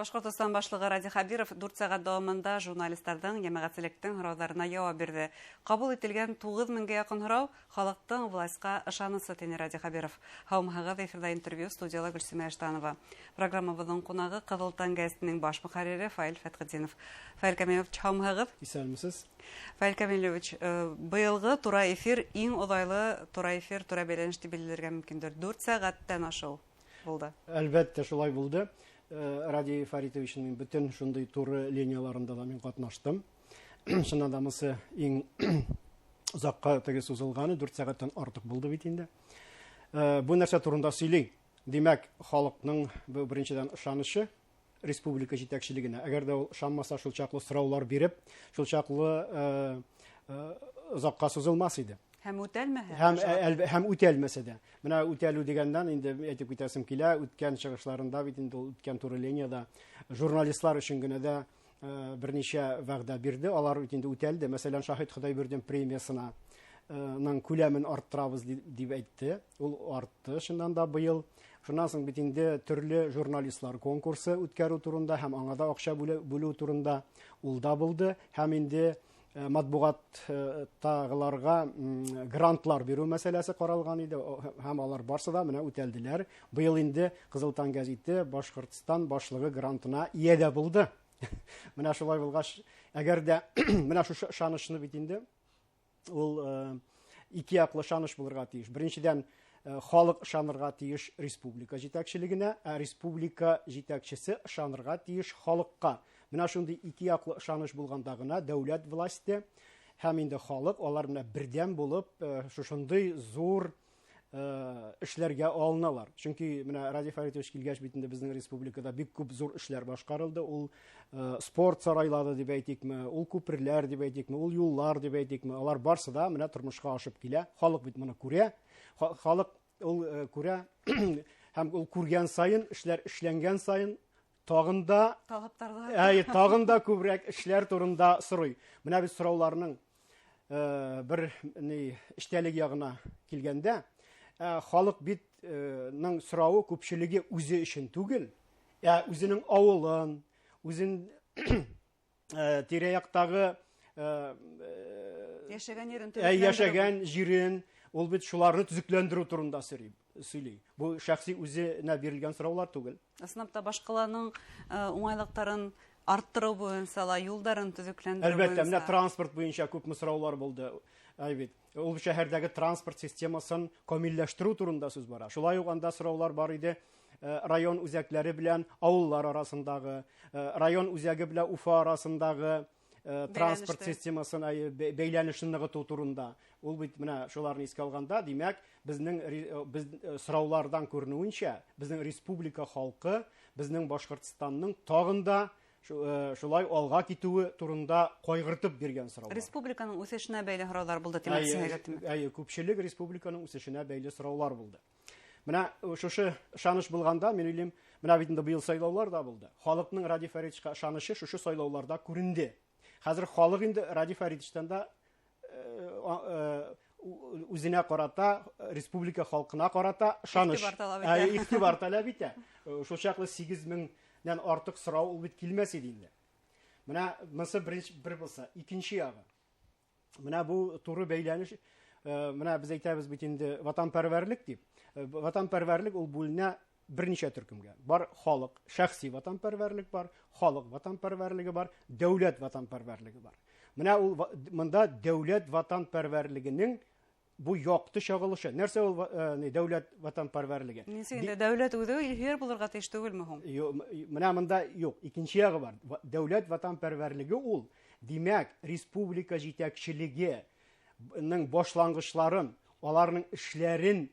Башҡортостан башлығы Радий Хәбиров 4 сәғәт дауамында журналистарҙың, йәмәғәтселектең һорауҙарына яуап бирҙе. Ҡабул ителгән 9000гә яҡын һорау — халыҡтың власҡа ышанысы, тине Радий Хәбиров. Һаумыһығыҙ, эфирҙа «Интервью», студияла Гөлсимә Эштанова. Программабыҙҙың ҡунағы — «Ҡыҙыл таң» гәзитенең баш мөхәррире Фаил Фәтхетдинов. Фаил Камилович, һаумыһығыҙ. Иҫәнмеһегеҙ. Фаил Камилевич, быйылғы тура эфир иң оҙайлы тура эфир, тура бәйләнеш тип билдәләргә мөмкиндер. 4 сәғәттән ашыу булды. Әлбиттә, шулай булды. Радий Фаритовичның бөтөн шундай туры линияларында да мин ҡатнаштым. Чыннан да, мысы иң озаҡҡа теге сузылғаны, 4 сәғәттән артыҡ булды бит инде. Бу нәрсә турында һөйләй? Димәк, халыҡның бу беренсенән ышанышы республика җитәкчелегенә. Әгәр дә ул ышанмаса, шул чаклы сораулар биреп, шул чаклы озаҡҡа сузылмас иде. Һәм үтәлмәһә? Һәм үтәлмәсә дә. Менә үтәлү дигәндән инде әйтеп китәсем килә, үткән чыгышларында бит инде ул үткән туры линияда журналистлар өчен генә дә берничә вәгъдә бирде. Алар бит инде үтәлде. Мәсәлән, Шаһит Хоҙайбирҙин премиясына ның күләмен арттырабыз дип әйтте. Ул артты чыннан да быел. Шуннан соң бит инде төрле журналистлар конкурсы үткәрү турында һәм аңа да акча бүлү турында ул да булды. Һәм инде матбугаттагыларга грантлар бирү мәсьәләсе каралган иде һәм алар барсы да менә үтәлделәр. Быел инде «Кызыл таң» гәзите Башкортстан башлыгы грантына ия дә булды. Менә шулай булгач, әгәр дә менә шушы ышанычны бит инде ул ике яклы ышаныч булырга тиеш. Беренчедән, халык ышанырга тиеш республика җитәкчелегенә, ә республика җитәкчесе ышанырга тиеш халыкка. Менә шундый ике яклы ышаныч булганда гына дәүләт власте һәм инде халык алар менә бердәм булып шушындый зур эшләргә алыналар. Чөнки менә Радий Фаритович килгәч бит инде безнең республикада бик күп зур эшләр башкарылды. Ул спорт сарайлары дип әйтикме, ул күперләр дип әйтикме, ул юллар дип әйтикме, алар барсы да менә тормышка ашып килә. Халык бит моны күрә. Халык ул күрә һәм ул күргән саен, эшләр эшләнгән саен тагын да талаптарда әй, тагын да күбрәк эшләр турында сорый. Менә без сорауларның бер ни эчтәлек ягына килгәндә, халык бит ның соравы күпчелеге үзе өчен түгел, ә үзенең авылын, үзен тирә-яктагы яшәгән ерен яшәгән җирен, ул бит шуларны төзекләндерү турында сөйли. Бу шәхси үзенә бирелгән сораулар түгел. Ысынлап та, башҡаланың уңайлыҡтарын арттырыу буйынса ла, юлдарын төҙөкләндереү Әлбәттә, менә буйынса. Транспорт буенча күпме сораулар булды. Әй бит. Ул шәһәрдәге транспорт системасын камилләштерү турында сүз бара. Шулай ук анда сораулар бар иде район үзәкләре белән авыллар арасындагы, район үзәге белән Уфа арасындагы транспорт Бәйләнеште. системасын бәйләнешен ныгыту турында. Ул бит менә шуларны искә алганда, димәк, безнең без сораулардан күренүенчә, безнең республика халкы, безнең Башкортстанның тагын да шулай алга китүе турында кайгыртып биргән сораулар. Республиканың үҫешенә бәйле һораулар булды, тимәк, Әйе, әйе, күпчелек республиканың үсешенә бәйле сораулар булды. Менә шушы ышаныч булганда, мин уйлыйм, менә бит инде быел сайлаулар да булды. Халыкның Радий Фаритовичка ышанычы шушы сайлауларда күренде. Хәзер халык инде Радий Фаритовичтан да үзенә карата, республика халкына карата ышаныч. Игътибар таләп итә. Әйе, игътибар таләп итә. Шул чаклы 8000нән артык сорау ул бит килмәс иде инде. Менә монысы беренче бер булса, икенче ягы. Менә бу туры бәйләнеш, менә без әйтәбез бит инде ватанпәрвәрлек дип. Ватанпәрвәрлек ул бүленә берничә төркемгә. Бар халык, шәхси ватанпәрвәрлек бар, халык ватанпәрвәрлеге бар, дәүләт ватанпәрвәрлеге бар. Менә ул монда дәүләт ватанпәрвәрлегенең бу якты чагылышы. Нәрсә ул ни, дәүләт ватанпәрвәрлеге? Нисек инде, дәүләт үҙе илһөйәр булырға тейеш түгелме һуң? Менә монда юк, икенче ягы бар. Дәүләт ватанпәрвәрлеге ул, димәк, республика җитәкчелегенең башлангычларын, аларның эшләрен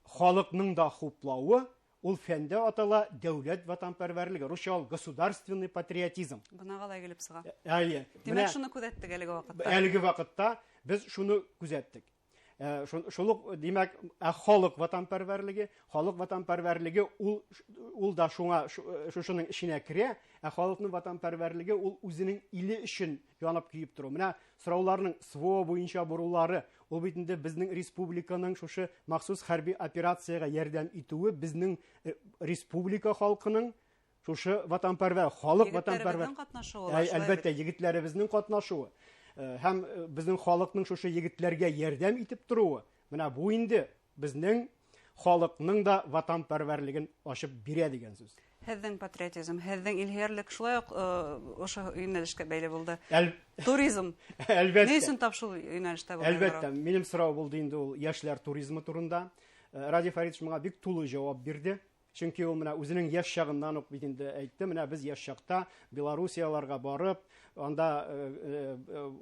халыкның да хуплавы, ул фәндә атала дәүләт ватанпәрвәрлеге, русча ул государственный патриотизм. Бына ҡалай килеп сыға. Әйе. Тимәк, Менә шуны күҙәттек әлеге ваҡытта. Әлеге вакытта без шуны күзәттек. Шул ук, димәк, халык ватанпәрвәрлеге, халык ватанпәрвәрлеге ул да шуңа шушының эченә керә, ә халыкның ватанпәрвәрлеге ул үзенең иле өчен янып көеп тору. Менә сорауларның СВО буенча борулары, ул бит инде безнең республиканың шушы махсус хәрби операциягә ярдәм итүе безнең республика халкының Шушы ватанпәрвәр, халык ватанпәрвәр. Егетләребезнең катнашуы. Әлбәттә, егетләребезнең катнашуы һәм безнең халыкның шушы егетләргә ярдәм итеп торуы. Менә бу инде безнең халыкның да ватанпәрвәрлеген ачып бирә дигән сүз. Һеҙҙең патриотизм, һеҙҙең илһөйәрлек шулай уҡ ошо йүнәлешкә бәйле булды. Туризм. Әлбәттә. Ни өсөн тап шул йүнәлештә булды? Әлбәттә, минем сорау булды инде ул йәшләр туризмы турында. Радий Фаридович моңа бик тулы җавап бирде. Чөнки ул менә үзенең яшь чагыннан ук бит инде әйтте, менә без яшь чакта Белоруссияларга барып, анда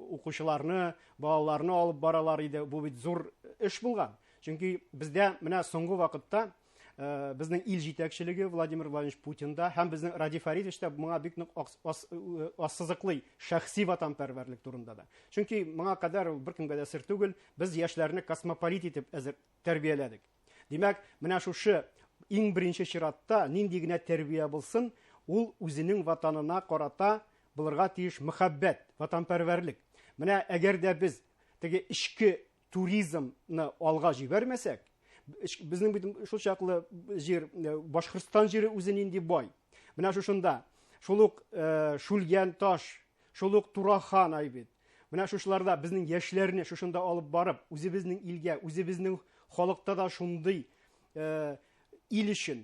укучыларны, балаларны алып баралар иде. Бу бит зур эш булган. Чөнки бездә менә соңгы вакытта безнең ил җитәкчелеге Владимир Владимирович Путин да һәм безнең Радий Фаридович та моңа бик нык ассызыклый шәхси ватанпәрвәрлек турында да. Чөнки моңа кадәр ул беркемгә дә сер түгел, без яшьләрне космополит итеп әзер тәрбияләдек. Димәк, менә шушы иң беренче чиратта нинди генә тәрбия булсын, ул үзенең ватанына карата булырга тиеш мөхәббәт, ватанпәрвәрлек. Менә әгәр дә без теге эчке туризмны алга җибәрмәсәк, безнең бит шул чаклы җир, Башкортстан җире үзе нинди бай. Менә шушында шул ук Шүлгән таш, шул ук Турахан ай бит. Менә шушыларда безнең яшьләрне шушында алып барып, үзебезнең илгә, үзебезнең халыкта да шундый ил өчен,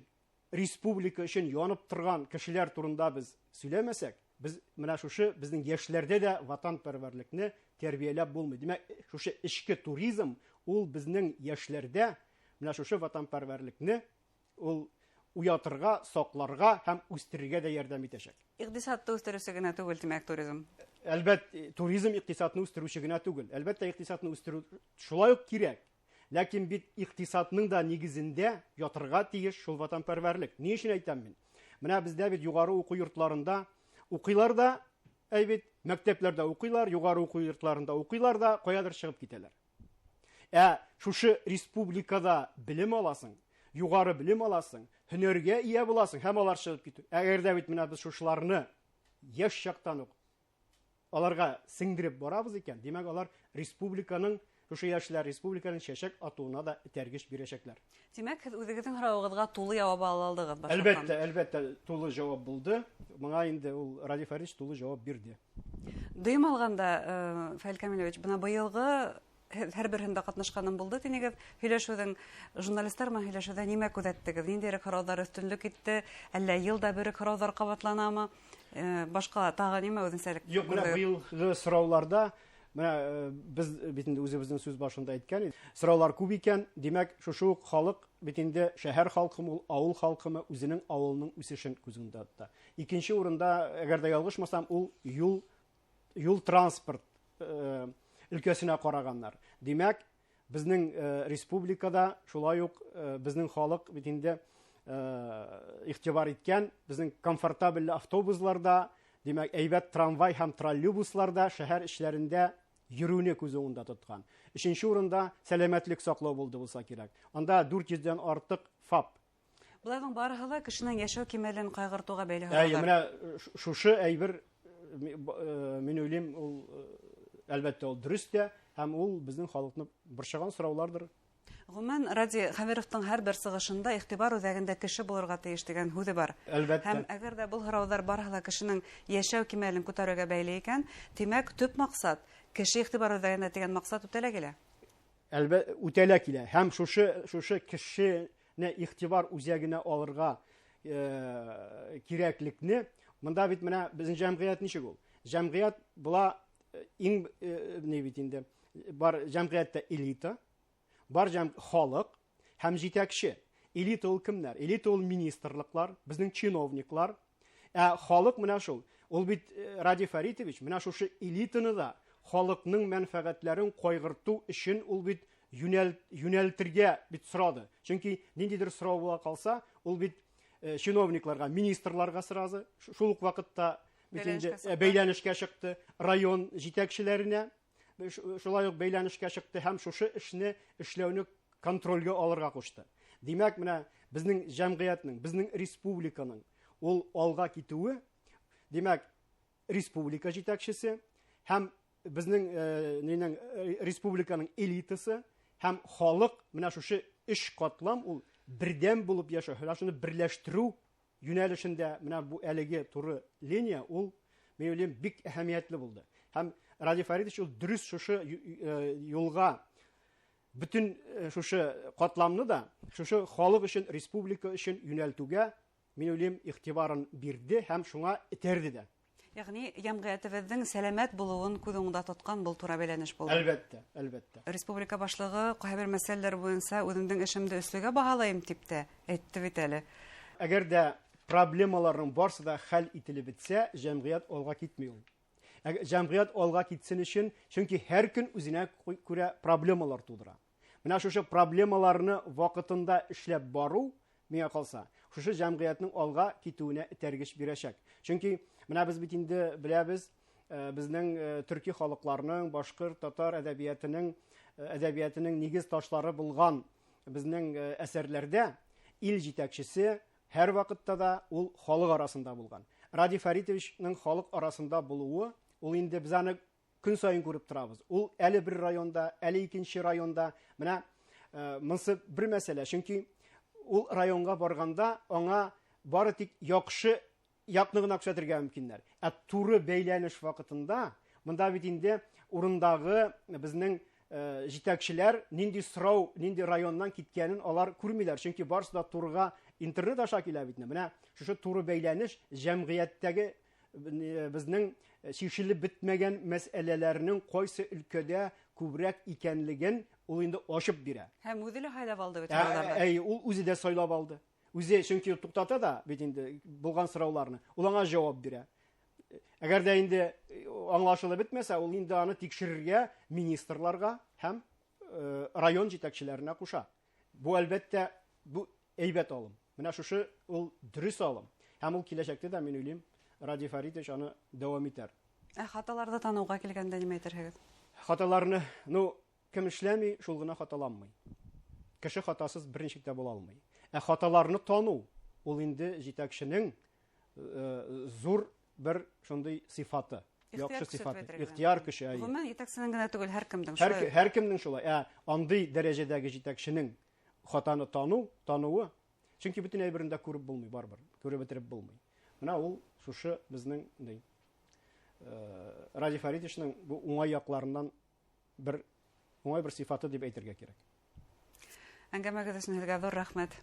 республика өчен янып торган кешеләр турында без сөйләмәсәк, без менә шушы безнең яшьләрдә дә ватанпәрвәрлекне тәрбияләп булмый. Димәк, шушы эчке туризм ул безнең яшьләрдә менә шушы ватанпәрвәрлекне ул уятырга, сакларга һәм үстерергә дә ярдәм итәчәк. Икътисадны үстерүче генә түгел, димәк, туризм. Әлбәттә, туризм икътисадны үстерүче генә түгел. Әлбәттә, икътисадны үстерү шулай ук кирәк. Ләкин бит икътисадның да нигезендә ятырга тиеш шул ватанпәрвәрлек. Ни өчен әйтәм мин? Менә бездә бит югары уку йортларында укыйлар да, әй бит, мәктәпләрдә укыйлар, югары уку йортларында укыйлар да, каядыр чыгып китәләр. Ә шушы республикада белем аласың, югары белем аласың, һөнәргә ия буласың һәм алар чыгып китү. Әгәр дә бит менә без шушыларны яшь чактан ук аларга сеңдереп барабыз икән, димәк, алар республиканың, шушы яшьләр республиканың чәчәк атуына да этәргеч бирәчәкләр. Димәк, һеҙ үҙегеҙҙең һорауығыҙға тулы яуап ала алдығыҙ башлыҡтан. Әлбәттә, әлбәттә, тулы жауап булды. Моңа инде ул Радий Фаридович тулы жауап бирде. Дөйөм алғанда, Фаил Камилевич, бына быйылғы һәр береһендә ҡатнашҡаным булды тинегеҙ. Һөйләшеүҙең, журналистар менән һөйләшеүҙә нимә күҙәттегеҙ? Ниндәйерәк һорауҙар өҫтөнлөк итте? Әллә йыл да бер үк һорауҙар ҡабатланамы? Башҡа тағы нимә үҙенсәлек? Юҡ, менә быйылғы сорауларда, менә беҙ бит инде үҙебеҙҙең сүҙ башында әйткән идек. Сораулар күп икән, димәк, шушы ук халык бит инде шәһәр халҡымы, ул ауыл халҡымы үҙенең ауылының үҫешен күҙ уңында тота. Икенсе урында, әгәр ҙә ялғышмасам, ул юл транспорт өлкәсенә ҡарағандар. Димәк, безнең республикада шулай ук безнең халык бит инде игътибар иткән, безнең комфортабельле автобусларда, димәк, әйбәт трамвай һәм троллейбусларда шәһәр эчләрендә йөрүне күз уңында тоткан. Өченче урында сәламәтлек саклау булды булса кирәк. Анда дүрт йөздән артык ФАП. Буларның барыһы ла кешенең яшәү кимәлен ҡайғыртыуға бәйле Әйе, һорауҙар. менә шушы әйбер, мин уйлыйм, ул, әлбәттә, ул дөрес тә, һәм ул безнең халыкны борчыган сораулардыр. Ғөмүмән, Радий Хәбировтың һәр бер сығышында иғтибар үҙәгендә кеше булырға тейеш тигән һүҙе бар. Әлбәттә. Һәм әгәр ҙә был һорауҙар барыһы ла кешенең йәшәү кимәлен күтәреүгә бәйле икән, тимәк, төп маҡсат кеше иғтибар үҙәгендә тигән маҡсат үтәлә килә. Әлбәттә, үтәлә килә. Һәм шушы кешене иғтибар үҙәгенә алырға кирәклекне, мында бит менә безнең җәмгыять ничек ул? Җәмгыять була иң ни бит инде, бар җәмгыятьтә элита, бар халык һәм җитәкче. Элита ул кемнәр? Элита ул министрлыклар, безнең чиновниклар. Ә халык менә шул. Ул бит Радий Фаритович менә шушы элитаны да халыкның мәнфәгатьләрен кайгырту өчен ул бит юнәлтергә бит сорады. Чөнки ниндидер сорау була калса, ул бит чиновникларга, министрларга сразу шул ук вакытта бит инде, Бәйләнешкә чыкты. бәйләнешкә чыкты, район җитәкчеләренә шулай ук бәйләнешкә чыкты һәм шушы эшне эшләүне контрольгә алырга кушты. Димәк, менә безнең җәмгыятьнең, безнең республиканың ул алга китүе, димәк, республика җитәкчесе һәм безнең нинең республиканың элитасы һәм халык, менә шушы өч катлам ул бердәм булып яшәү, һәм шуны берләштерү юнәлешендә менә бу әлеге туры линия ул, мин уйлыйм, бик әһәмиятле булды. Һәм Радий Фаридович ул дөрес шушы юлга бөтен шушы катламны да шушы халык өчен, республика өчен юнәлтүгә, мин уйлыйм, игътибарын бирде һәм шуңа этәрде дә. Ягъни җәмгыятебезнең сәламәт булуын күз уңында тоткан был тура бәйләнеш булды. Әлбәттә, әлбәттә. Республика башлыгы кайбер мәсьәләләр буенча үземнең эшемне өслегә баһалыйм дип тә әйтте бит әле. Әгәр дә проблемаларның барсы да хәл ителеп бетсә, җәмгыять алга китми ул. Җәмгыять алга китсен өчен, чөнки һәр көн үзенә күрә проблемалар тудыра. Менә шушы проблемаларны вакытында эшләп бару, миңа калса, шушы җәмгыятьнең алга китүенә этәргеч бирәчәк. Чөнки менә без бит инде беләбез, безнең төрки халыкларның, башкорт, татар әдәбиятының нигез ташлары булган безнең әсәрләрдә ил җитәкчесе һәр вакытта да ул халык арасында булган. Радий Фаритовичның халык арасында булуы, ул инде без аны көн саен күреп торабыз. Ул әле бер районда, әле икенче районда. Менә монысы бер мәсьәлә, чөнки ул районга барганда аңа бары тик яхшы якны гына күрсәтергә мөмкиннәр. Ә туры бәйләнеш вакытында монда бит инде урындагы безнең җитәкчеләр нинди сорау, нинди районнан киткәнен алар күрмиләр, чөнки барысы да турыга интернет аша килә бит. Менә шушы туры бәйләнеш җәмгыятьтәге безнең чишелеп бетмәгән мәсьәләләрнең кайсы өлкәдә күбрәк икәнлеген ул инде ачып бирә. Һәм үзе дә сайлап алды бит аларны. Әй, ул үзе дә сайлап алды. Үзе, чөнки ул туктата да бит инде булган сорауларны. Ул аңа җавап бирә. Әгәр дә инде аңлашылып бетмәсә, ул инде аны тикшерергә министрларга һәм район җитәкчеләренә куша. Бу әлбәттә, бу әйбәт алым. Менә шушы ул дөрес алым. Һәм ул киләчәктә дә, мин уйлыйм, Радий Фаритович аны дәвам итәр. Ә хаталарны тануга килгәндә нимә әйтерһегез? Хаталарны, кем эшләми, шул гына хаталанмый. Кеше хатасыз берничек тә була алмый. Ә хаталарны тану, ул инде җитәкченең зур бер шундый сыйфаты. Ихтыяр Яхшы көче сыйфаты. дип әйтергә. Ихтыяр көче, әйе. Гомумән, җитәкченең генә түгел, һәркемнең шулай. Һәркемнең шулай. Ә андый дәрәҗәдәге җитәкченең хатаны тануы, чөнки бөтен әйберен дә күреп булмый барыбер, күреп бетереп булмый. Менә ул шушы безнең Радий Фаритовичның бу уңай якларыннан бер уңай бер сыйфаты дип әйтергә кирәк. Әңгәмәгез өчен һеҙгә ҙур рәхмәт.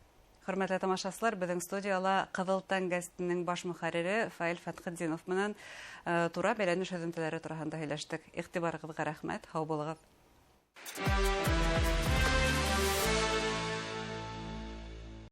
Хөрмәтле тамашасылар, беҙҙең студияла Ҡыҙыл таң гәзитенең баш мөхәррире Фаил Фәтхетдинов менән тура бәйләнеш һөҙөмтәләре тураһында һөйләштек. Иғтибарығыҙға рәхмәт, һау булығыҙ.